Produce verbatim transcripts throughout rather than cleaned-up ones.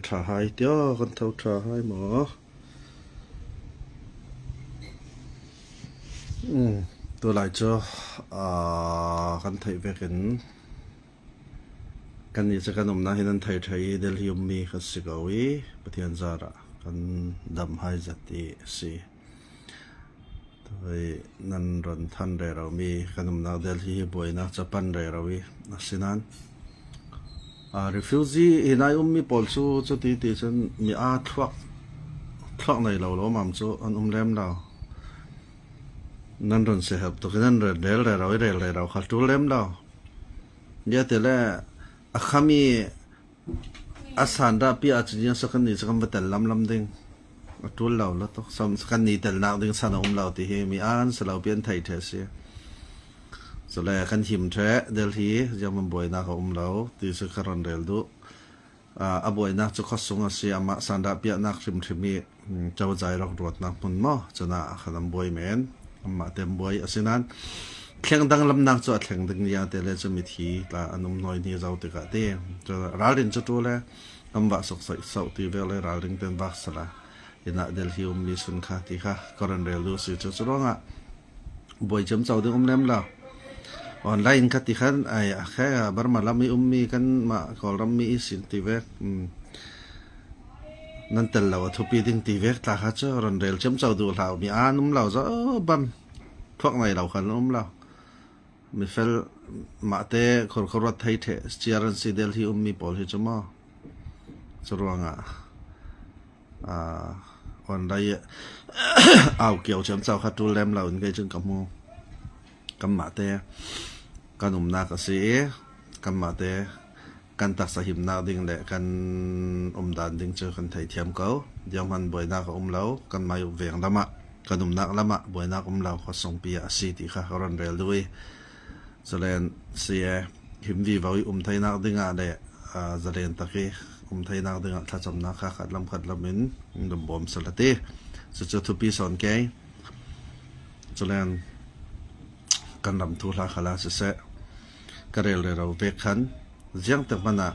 Ṭha hai tio, kan tho ṭha hai maw? Um, tulai chu, aa, kan theih vekin kan ni chu kan umna hi nan thei ṭha i, Delhi um mi kan si ko i, Pathian zarah kan dam hai zat i si. Tua hi nan rawn than rero mi kan umna Delhi hi buaina chu a pan rero i, asinan, a, refugee hi nai um mi pawl chu, chuti ti chuan mi a thluak, thluak nei lo lo mam chu an um lem lo. Nan rawn se hep tuk i, nan rawn rel rero i, rel rero kha tul lem lo. Nia te le a khami a san rah piah a chu nia saw kan ni chu kan va tel lam lam ding. A tul lo la tawk. Sam kan ni tel nak ding san a um lo ti hi mi an sa lo pian thei ṭhe si. Chule kan him ṭhe Delhi, ziaman buaina ka um lo ti chu ka rawn rel duh. A, a buaina chu khaw sung a si, amah san rah piah nak hrim hrim i, um, chau zai rawk ruat nak hmun maw? Chuna a khan an buai men. Amah te an buai asinan, thleng dang lam nak chu a thleng ding nia te le chu mithi tla an um nawi ni zo tikah ti. Chu ralrin chu tul e, kan vak sawk saih sauh ti vek le ralring ten vak sala. Inah Delhi um mi sun kha ti kha ka rawn rel duh si chu, chu ruangah buai cham chau ding um lem lo. Online ka ti khan, ai, a khe, a, Burma lam i um mi kan mah Kawlram mi i sin ti vek. Um, nan tel lo a thupi ding ti vek tla kha chu rawn rel cham chau duh hlau mi an um lo zo bam. Thluak nei lo khan um lo. Mi fel mah te khur khur ruat thei ṭhe, chiaran si Delhi um mi pawl hi chu maw? Chu ruangah, a, online au kiau cham chau kha tul lem lo in kei chun ka hmu. Kan mah te kan umna ka si i, kan mah te kan taksa himnak ding leh kan umdan ding chu kan thei thiam ko. Zianghman buainak a um lo, kan mai veng lamah, kan umnak lamah buainak um lo, khaw sungpi ah a si tih kha ka rawn rel duh i. Zalen si e, him vivo i um theinak dingah leh, aa, zalen tak i um theinak dingah thlachamnak kha khat lam khat lamin rawn bawm sala ti. Chu chu thupi sawn kei. Zalen kan ram thu hla khala siseh, ka rel rero vek khan, ziang tak hmanah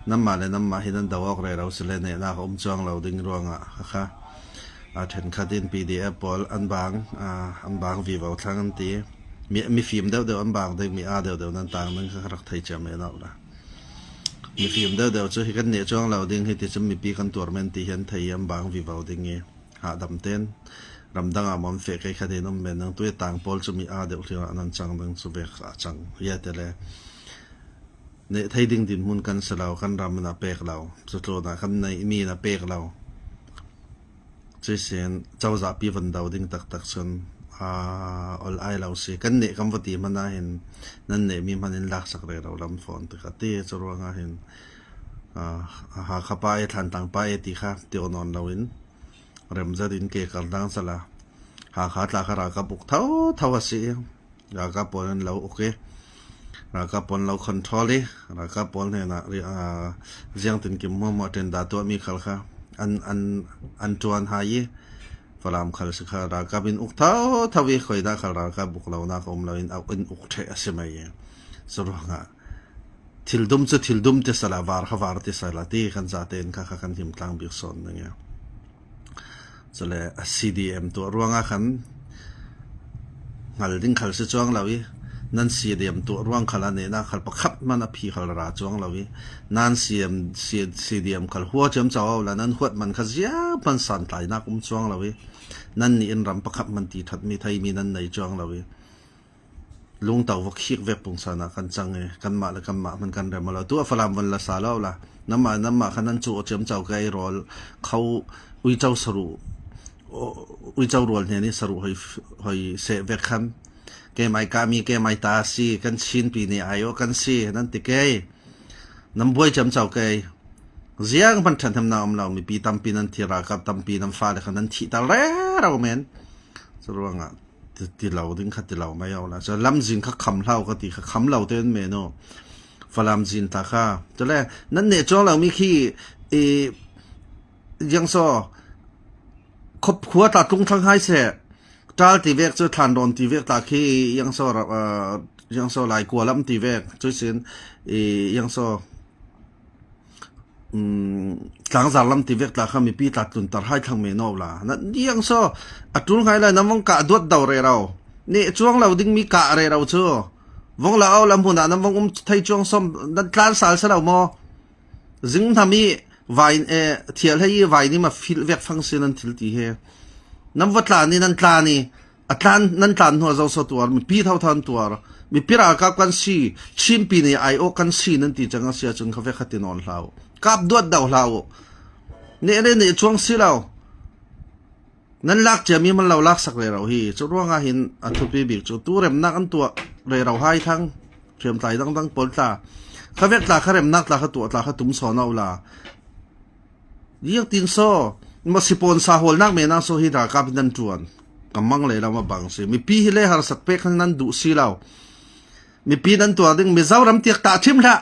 nanmah leh nanmah hi nan do awk rero sile, nehnak a um chuang lo ding ruangah kha kha, a, ṭhenkhat in P D F pawl an bang, a, an bang vivo thlang an ti. Mi, mifim deuh deuh an bang ding, mi a deuh deuh nan tang ding kha ka rak thei chiam mai lo la. Mifim deuh deuh chu hi kan neh chuang lo ding hi ti chu mipi kan tuar men ti hi an thei i an bang vivo ding i. Hahdam ten ramdangah mawm feh kei khatin um men nang tui tang pawl chu mi a deuh hlinah nan chang ding chu vek a chang. Hia te le neh thei ding dinhmun kan si lo, kan ram in a pek lo, chu tlunah kan neih mi in a pek lo. Chuisin chozah pi van do ding tak tak chun, a, awl ai lo si. Kan neh kan va ti hmana hin nan neh mi hmanin laksak rero lam fawn ti ka ti. Chu ruangah hin, a, a, Hakha pa e, Thantlang pa e ti kha ti aw nawn loin, rem zatin ke kal dang sala. Hakha tla kha ralkap uk tho tho a si. Ralkap pawl an lo uk i. Ralkap pawl an lo control i. Ralkap pawl hnenah ri-, a, ziangtin kim hmuahmuah ṭen dah tuah mi khal kha an, an, an ṭuan hai i. Falam khal si kha ralkap in uk tho tho i, khawi dah khal ralkap uk lo nak a um loin a, in uk ṭheh a si mai i. Chu ruangah thil dum chu thil dum ti sala, var kha var ti sala ti kan zate in kha kha kan him tlang bik sawn ning e. Chule a C D M tuah ruangah khan hngal ding khal si chuang lo i, nan C D M tuah ruang khal a nehna khal pakhat hman a phi khal ra chuang lo i, nan C M, C-, C D M khal huat chiam chau la, nan huat man kha ziah hman san tlainak um chuang lo i, nan nih in ram pakhat hman ti ṭhat mi thei mi nan nei chuang lo i. Lungto va khik vek pungsanah kan chang e, kanmah leh kanmah hman kan rem a lo. Tu a Falam van la sa lo la. Nanmah, nanmah kha nan chu aw chiam chau kei rawl kho uicho saruh, aw, uicho rual hnen i saruh hoi, hoi seh vek khan. Keimai kah mi, keimai ta si, kan Chinpi ni ai aw kan si, nan ti kei. Nan buai chiam chau kei. Ziang hman ṭhahnemna um lo, mipi tampi nan thi, ralkap tampi nan fale kha nan thih tal rero men. Chu ruangah ti, ti lo ding kha ti lo mai aw la. Chu lamzin kha kham hlau ka ti kha kham lo te an men aw. Falam zin ta kha. Chule, nan neh chuang lo mi khi, i, ziang saw, khop khua ta tlung thlang hai se. Tal ti vek chu, thlan rawn ti vek ta khi, ziang saw, a, ziang saw lai kua lam ti vek. Chuisin, i, ziang saw, um, tlangzar lam ti vek tla kha mipi tla tluntar hai thlang me no la. Na diang so, a tul ngai lai na vong ka duat dau re rau. Ne chuang lo ding mi ka re rau chu. Vong la au lam huna na vong um thei chuang som, na tlan sal sa lo mo. Zing na mi vai, eh, thial hei vai ni ma fil vek fang si nan thil ti he. Nan va tlan ni, nan tlan ni. A tlan, nan tlan hnu a zo so tuar, mipi thau than tuar. Mipi ralkap kan si, chimpi ni ai o kan si nan ti chang a sia chun kha vek kha ti non hlau. Kap duat dau hlau. Ne ne ne chuang si lau. Nan lak chia mi man lo lak sak re rau hi. Chu ruanga hin a thupi bik chu tu remnak an tuah re rau hai thang. Thiam tlai dang dang pol tla. Kha vek tla kha remnak tla kha tuah tla kha tum so nau la. Diak tin so. Ma si pon sa hol nak me na so hi ra kap nan tuan. Ka mang le lam a bang si. Mipi hi le har sak pek nan du si lau. Mipi nan tuah ding Mizoram tiak ta thim hla.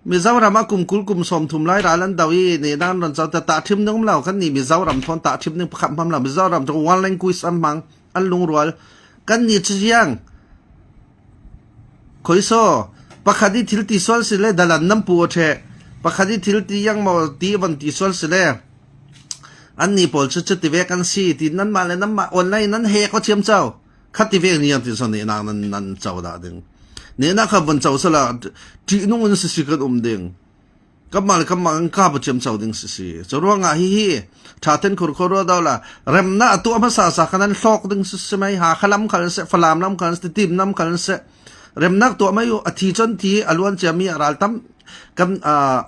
Mizoram a kum kul kum som thum lai ra lan dau i ni nan ran chau ta ta thim nung lau kan ni Mizoram thon ta thim nung pakhat mam lau Mizoram to one language an mang an lungrual kan ni chi jiang. Khoi so pakhat i thil ti sual si le dalan nam pu o the pakhat i thil ti yang mo ti van ti sual si le an ni pol chu chu ti vek an si ti nan ma le nan ma online nan he ko chiam chau. Kha ti vek ni an ti so ni nak nan nan chau da ding. Ni nak kha van chau sa la ti nung un si si kan um ding. Kammal kammal an kap a chiam chau ding sisi. Chu ruangah hi hi. Thaten khurkhur ruah dau la. Remna a tuah hmasa sa khan an hlawk ding sisi mai. Ha kha lam khal se, Falam lam khal se, Tim lam khal se. Remnak tuah mai uh, a thi chon thi, a luan chia mi a ral tam. Kan, ah,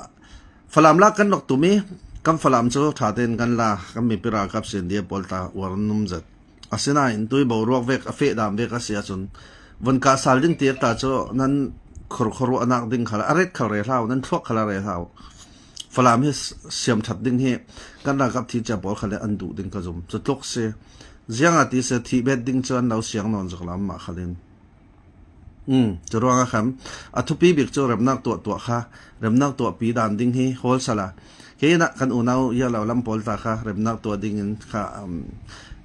Falam la kan nok tumi. Kan Falam chu thaten kan la. Kan mipi ralkap sin dia pol ta uar num zet. Asinain tui boruak vek, a feh dam vek a si ahcun, von kah sal ding tiak ta cu nan khorkhor a nak ding khal, a ret khal re hlau, nan thluak khal a re hlau. Falam hi siam ṭhat ding hi kan ralkap thi cia pawl khal an duh ding ka zum. Cu tluk si. Ziang a ti si, thih bet ding cu an lo siang nawn zok lam mah khalin. Um, cu ruangah khan a thupi bik cu remnak tuah tuah kha, remnak tuahpi dan ding hi hawl sala. Kei in ah kan unau ia lo lam pawl ta kha remnak tuah dingin kha, um,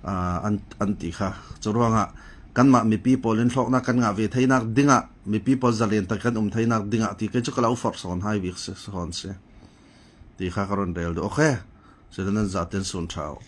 ah, an, an ti kha. Cu ruangah kanmah mipi pawl in hlawknak kan ngah ve theinak dingah, mipi pawl zalen tak kan um theinak dingah ti kei cu ka lo forh sawn hai bik si, sawn si. Ti kha ka run rel duh. Okay. Sila nan zaten sun ṭhau.